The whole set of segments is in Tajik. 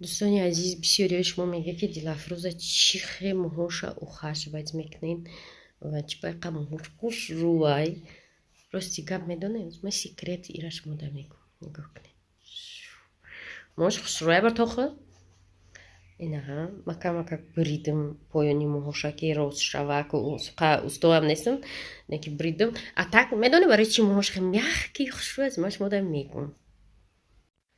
Дӯстони азиз, бисёриҳои шумо мегӯяд, ки Дилафрӯза чӣ хе мӯҳоша ухаживать мекунед ва чӣ байқа мӯҳош хушрӯвай. Рости гап, медонед, ман секрети ира шумо да мегӯм. Нигоҳ кунед, мӯҳош хушрӯвай бар тохи инаҳа. Ма камакак бридим поёни мӯҳоша, ки рост шава. Устоам нестам, неки бридим. А так медонед, барои чӣ мӯҳош хе мягкий, хушрӯй аст? Ман шумо да мегӯм.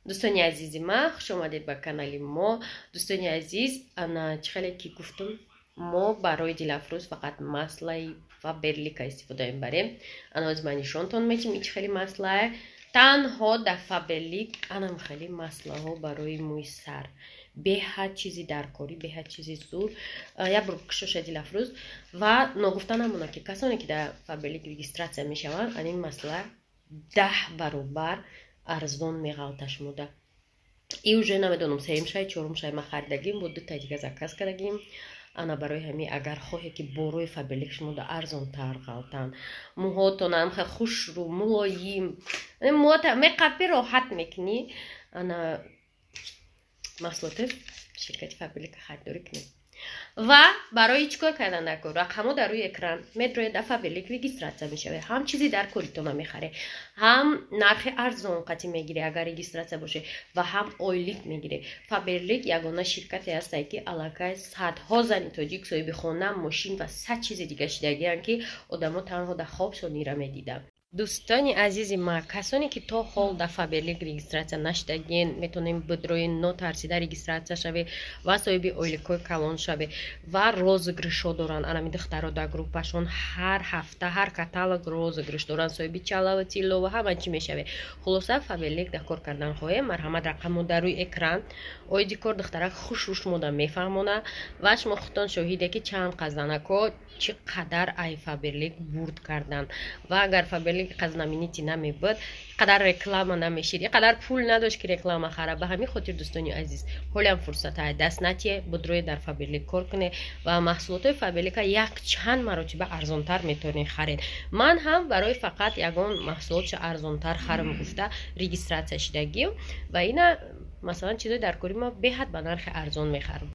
Дӯстони азизи ман, хуш омадед ба канали мо. Дӯстони азиз, ана чӣ хеле ки гуфтум, мо барои Дилафрӯз фақат маслаи Фаберлика истифода мебарем. Ана ҳозир ман нишонтон метим, ин чӣ хели маслае. Танҳо дар Фаберлик анам хеле маслаҳо барои мӯи сар, беҳад чизи даркорӣ, беҳад чизи зур. Як бор кушоша, Дилафрӯз. Ва ногуфта намонад, ки касоне ки дар Фаберлик регистрация мешаванд, анин масла 10 баробар арзон меғалташ муда. И уже намедонам, сеюм шай, чорум шай ма харидагим, бо дута дига заказ кардагим. Ана барои ҳамин, агар хоҳе, ки борои Фаберлик шумода арзонтар ғалтанд, мӯҳотонам хушрӯ, мулоим, мӯҳота меқапӣ, роҳат мекунӣ, ана маҳсулоти ширкати Фаберлика харидорӣ кунед. Ва барои чӣ кор кардан дар кор, рақамҳо дар рӯи экран. Медроед, дар Фаберлик регистрация мешавед, ҳам чизи дар коритона мехаред, ҳам нархи арзон қатӣ мегиред, агар регистрация бошед, ва ҳам ойлик мегиред. Фаберлик ягона ширкате ҳастае, ки аллакай садҳо зани тоҷик соҳиби хона, мошин ва сад чизи дига шидагианд, ки одамо танҳо дар хобшон ира медиданд. Дӯстони азизи ма, касоне ки то ҳол дар Фаберлик регистрация нашудагиен, метавонем бидроен, нотарсида регистрация шавед ва соҳиби ойликҳои калон шавед. Ва розыгрышҳо доранд анами духтаро дар группашон. Ҳар ҳафта, ҳар каталог розыгрыш доранд, соҳиби чалаву тилло ва ҳама чӣ мешавед. Хулоса, Фаберлик дар кор кардан хоҳем, марҳамат, рақамҳо дар рӯи экран. Оиди кор духтарак хушрӯ шумода мефаҳмонад ва шумо худтон шоҳиде, ки чанд қазанако чӣ қадар ай Фаберлик бурд карданд. Ва агар Фаберлик қазнаминити намебуд, қадар реклама намешид, иқадар пул надошт, ки реклама хара. Ба ҳамин хотир, дӯстони азиз, ҳолиам фурсатае даст натие, будрӯе дар Фаберлик кор кунед ва маҳсулотҳои Фаберлика як чанд маротиба арзонтар метавонед харед. Ман ҳам барои фақат ягон маҳсулотшо арзонтар харам гуфта регистрация шидагиам ва ина, масалан, чизои дар кори ма беҳад ба нархи арзон мехарам.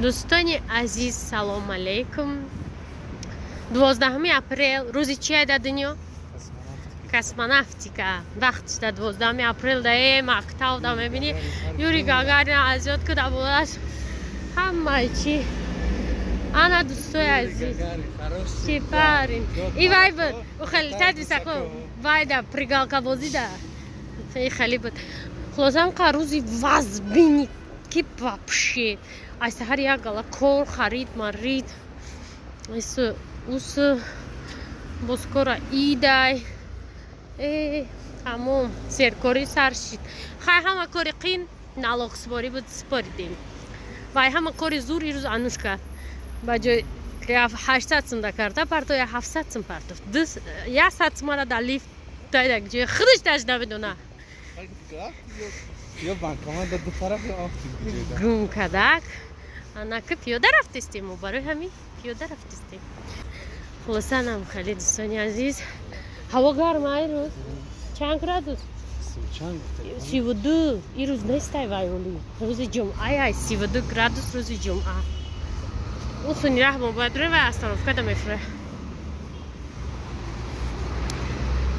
Дӯстони азиз, салом алейкум! 12-уми апрел рӯзи чия дар дунё? Космонавтика. Вақт шуда, 12-уми апрел да мактаб да мебинӣ, Юрий Гагарин азёд куда болаш, ҳамаи чӣ. Ана, дӯстои азиз, чӣ парин и вай буд, хеле тадвисако вайда прыгалкабозӣ да хеле буд. Хулосам, қа рӯзи вазбини, ки вообще ай саҳар як гала кор, харид марид, ус бозкора идай, э тамом, серкорӣ сар шид. Хай, ҳама кори қин налогсупорӣ буд, супоридем. Вай ҳама кори зур ирӯз Анушка ба ҷои 800 сум да карта партоя, 700 сум партофт, 100 сумара дар лифт дайдак ҷои худаш даш намедона. Ё банкомат ду тараф. Гум кадак. Анаки пиёда рафтистем, мо барои ҳамин пиёда рафтистем. Хулосанам хеле, дӯстони азиз, ҳаво гарм. Ай рӯз чанд градус? 32 ирӯз нестай, вай оли рӯзи ҷумъа, ай 32 градус рӯзи ҷумъа. Усуни раҳ мо бояд рӯй, вай остановка да мефуре.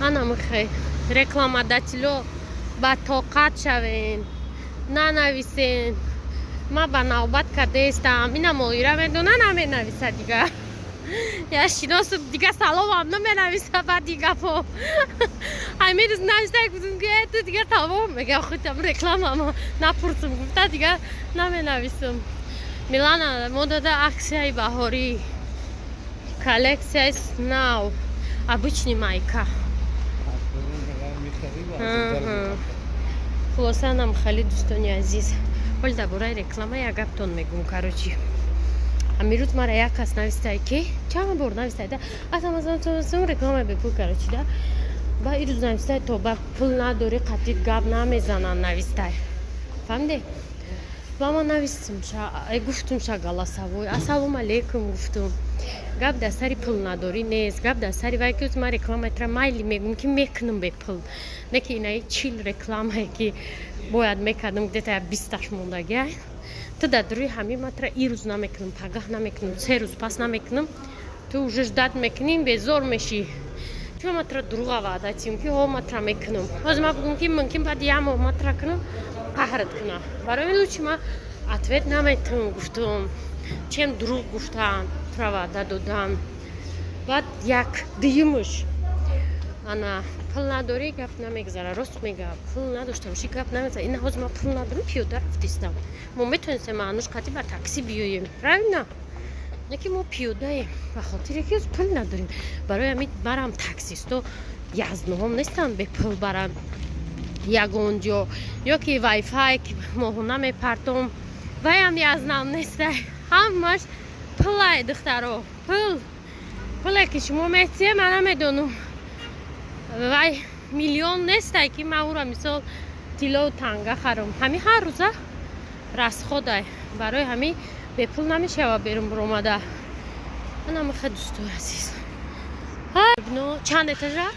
Ана михе рекламодателё ба тоқат шавен, нанависен. Ма ба навбат кардестам, ина моира медона, наменависа дига. Я шиносу дига саломам наменависа. Баъди гапо ҳамин рӯз нависта гуфтум, ки ту дига тамом мега, худам рекламама напурсум гуфта, дига наменависам. Милана мо дада аксияи баҳорӣ, коллексияи нав, обычный майка. Хулосанам хеле, дӯстони азиз, ҳоли дар бораи реклама як гаптон мегӯм. Короче, ҳамин рӯз мара як кас навистае, ки чанд бор навистае да асам реклама бепул. Короче, да ба ирӯз навистае, то ба пул надорӣ, қатъи гап намезананд, навистай, фаҳмиде? Ва ман навистум, гуфтум ша голосовой, ассалому алейкум гуфтум. Гап дар сари пулнадорӣ нест, гап дар сари вай ки ман реклама тра майли мегӯм, ки мекунам бепул. Не ки инаи 40 рекламае ки бояд мекардам, где-то 20-таш мондагиай. Ту дар рӯи ҳамин ман тра ирӯз намекунам, пагаҳ намекунам, 3 рӯз пас намекунам, ту уже ждать мекунӣ, безор мешӣ. Чун ман тра дурӯға ваъда тиём, ки ҳо, ман тра мекунам. Ҳозир ман бигӯм, ки мумкин баъди як моҳ ман тра кунам, қаҳрат кунам. Барои ин лучше ман ответ наметавонам гуфтум, чем дурӯғ гуфтан, тра ваъда додан. Баъд як дуюмуш, ана пул надорӣ, гап намегзара. Рост мега, пул надошта бошӣ, гап намегзара. Ина ҳозир ман пул надорам, пиёда рафтистам. Мо метавонистем маънуш қатӣ ба такси биёем, правильно? Не ки мо пиёдаем, ба хотире ки пул надорем. Барои ҳамин барам таксисто язноҳом нестанд бепул баранд ягон ҷо, ё ки вайфай ки моҳона мепартом, ваям язнам нестай. Ҳамаш пулай, духтаро, пул. Пуле ки шумо метиҳе, ман намедонам, вай миллион нестай, ки ман ӯро мисол тиллову танга харам. Ҳамин ҳар рӯза расходай. Барои ҳамин бепул намешава берун биромада. Анамихе, дӯстои азиз, чанд этажа?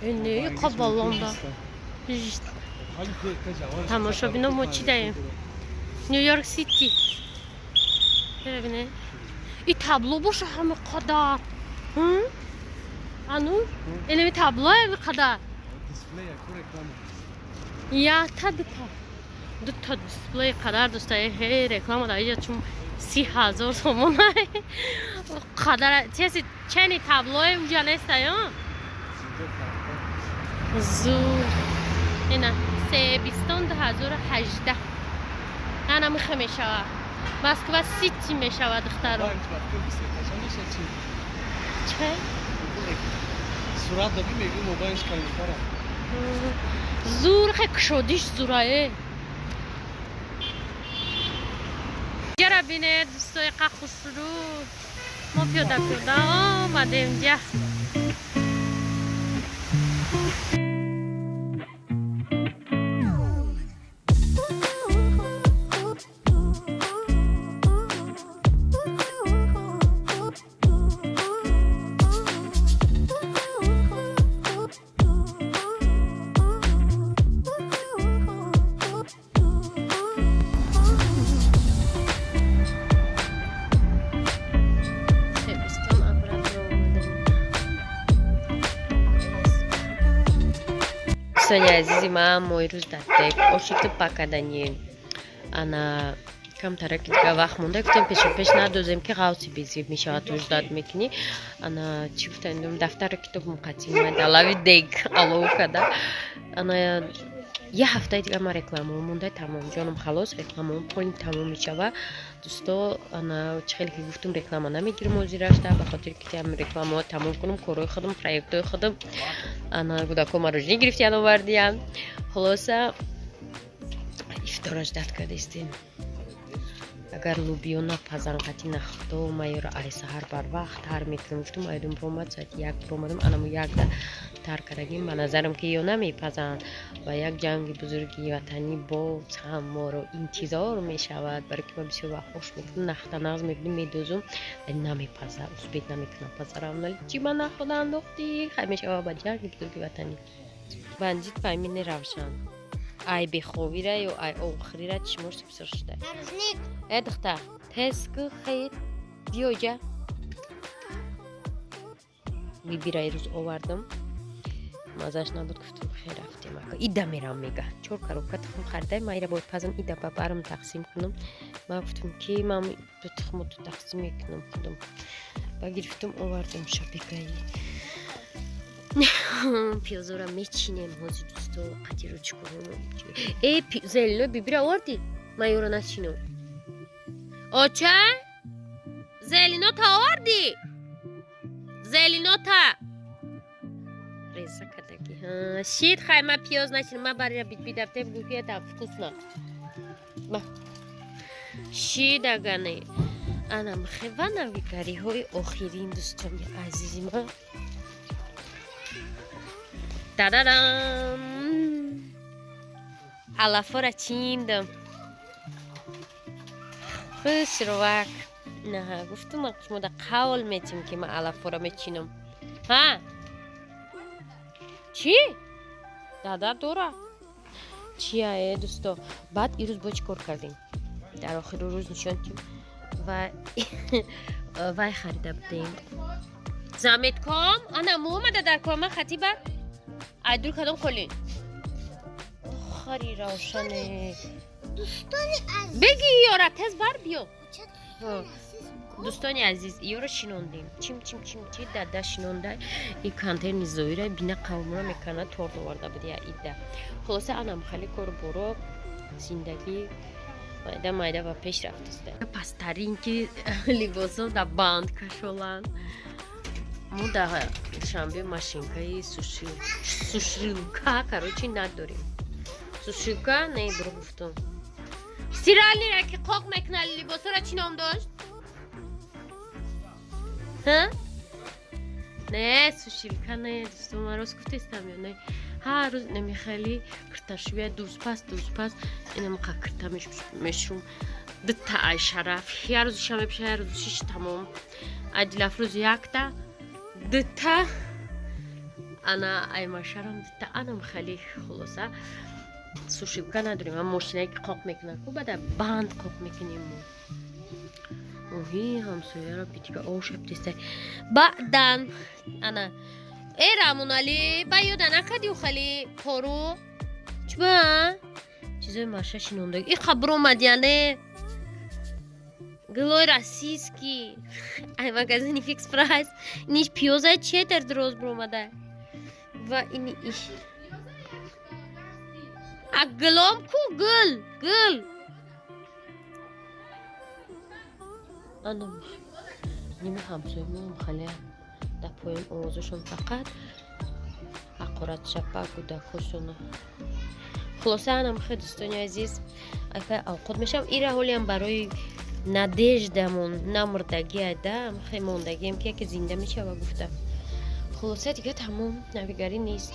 Не, қабалонда тамошобино, мо чӣ даем? Нью-Йорк Сити. Бибине, и табло боша ҳама қадар. Ану инами табло ами қадар, якта, дута, дута дисплей қадар. Дӯстаи, ҳе, реклама дар иҷа чун 30 000 сомона қадар чеси чени таблое уҷа нестай. Зур, ина себистон 2018 ана михе мешава, Москва Сити мешава, духтаро. Чӣ? Сурат даби мегӯ, мобайлш калонтара. Зур, хе, кушодиш зурае. Ҷара бинед, дӯстои, қа хушрӯ. Мо пиёда пиёда омадем ҷа. Себистон обратно омадем. Дӯстони азизи ман, мо ирӯз дар дек ошиқи пакадани. Ана камтараки дига вақт монда, гуфтем пешопеш надозем, ки ғавси безеб мешавад, то ждать мекунӣ. Ана чӣ гуфтам, дафтару китоб муқаддима далави дег алов када. Ана як ҳафтаи дига ман рекламао монда, тамом, ҷоном, халос, рекламао полный тамом мешава, дӯсто. Ана чӣ хеле ки гуфтум, реклама намегирам ҳозирашта, ба хотире ки там рекламао тамом кунам, корҳои худам, проектҳои худам. Ана кӯдакҳо маро гирифтиян, овардиян. Хулоса, ифтора ждать кардистем. Агар лубиё напазан қатӣ нахто, ма ёро ай саҳар барвақт тар мекунам. Гуфтум, айдум биромад, соати 1 биромадам, анаму якда тар кардагим. Ба назарам, ки ё намепазанд ва як ҷанги бузурги ватанӣ боз ҳам моро интизор мешавад, барои ки ман бисёр вақт ош мекунам, нахта нағз мекунам, медозум, намепаза, успеть намекунам пазарам. Чӣ ба находа андохтӣ, хай мешава ба ҷанги бузурги ватанӣ. Банҷид фаҳмини равшан, ай беховира ё ай охирира чишмош субсир шуда. Э, духтар, тез ку, хейр, биё иҷа. Бибира ирӯз овардам, мазаш набуд. Гуфтум, хел рафтем, ака ида мерам, мега чор коробка тухм харидай, ман ира бояд пазам, ида ба барам тақсим кунам. Ман гуфтум, ки ман ду тухму ту тақсим мекунам худам. Ба гирифтум, овардам. Шабекаи пиёзора мечинем ҳозир, дӯсто, қатиро чӣ кунам? Э, зелено бибира овардӣ, ман ёро начинам. Оча, зелинота овардӣ? Зелинота реза кардаги шид. Хай, ман пиёз начинам, ман барира бидабте, бигӯ ки это вкусно шидагане. Ана мхева навигариҳои охирин, дӯстони азизи ман. Та-да-дам! Алафора чиндам. Хушрувак. На, гуфтум, ман шумо да қавл метим, ки ман алафҳоро мечинам. Ҳа, чӣ дада дора чия, дӯсто? Баъд ирӯз бо чӣ кор кардем? Дар охири рӯз нишон тим. Ва вай харида будем заметком. Ана мо омада дар кор, ман хатиба айдур кадом қолин хари равшане. Беги, ёра, тез бар биё. Дӯстони азиз, ёро шинондем, чим чим чим чи дада шинонда. И контейнери зоира бина қавмура мекана, торт оварда буд я ида. Хулоса, анам хали кор боро, зиндагӣ майда майда ба пеш рафтаста. Пасттарин ки либосо да банд кашоланд. Мо дар Душанбе машинкаи сушилка, короче, надорем. Сушилка не, дурӯғ гуфтум. Стиральный ра ки қоқ мекунад либосоро, чӣ ном дошт? Не, сушилка не, дӯстон, ман рост гуфтестам ё не? Ҳар рӯз намехали кирташӯя, дузпас дузпас инамқа кирта мешум. Дута ай шараф як рӯз ша мепиша, як рӯз шиш, тамом. Ай Дилафрӯз якта, дута, ана ай машарам дута, анам хали. Хулоса, сушилка надорем, ам мошинае ки қоқ мекунад ку, бада банд қоқ мекунем мо. Оҳи, ҳамсояро питика ошабтеста. Баъдан ана э Рамоналӣ, ба ёда накардиу хали кору чиба чизои маша шинондаг и қабр омад, яъне гилои российский ай магазини Фикс Прайс. Иниш пиёза четер дроз биромада ва ини иш. А гилом ку, гул гул. Анам ними ҳамсоямон хале дар поён овозашон фақат ҳақоратшапа кӯдакҳошона. Хулоса, анам хе, дӯстони азиз, акай авқот мешавам. Ира ҳолиам барои надежда мон намурдагӣ айда хе мондагием, ки яке зинда мешава гуфта. Хулоса, дига тамом, навигарӣ нест.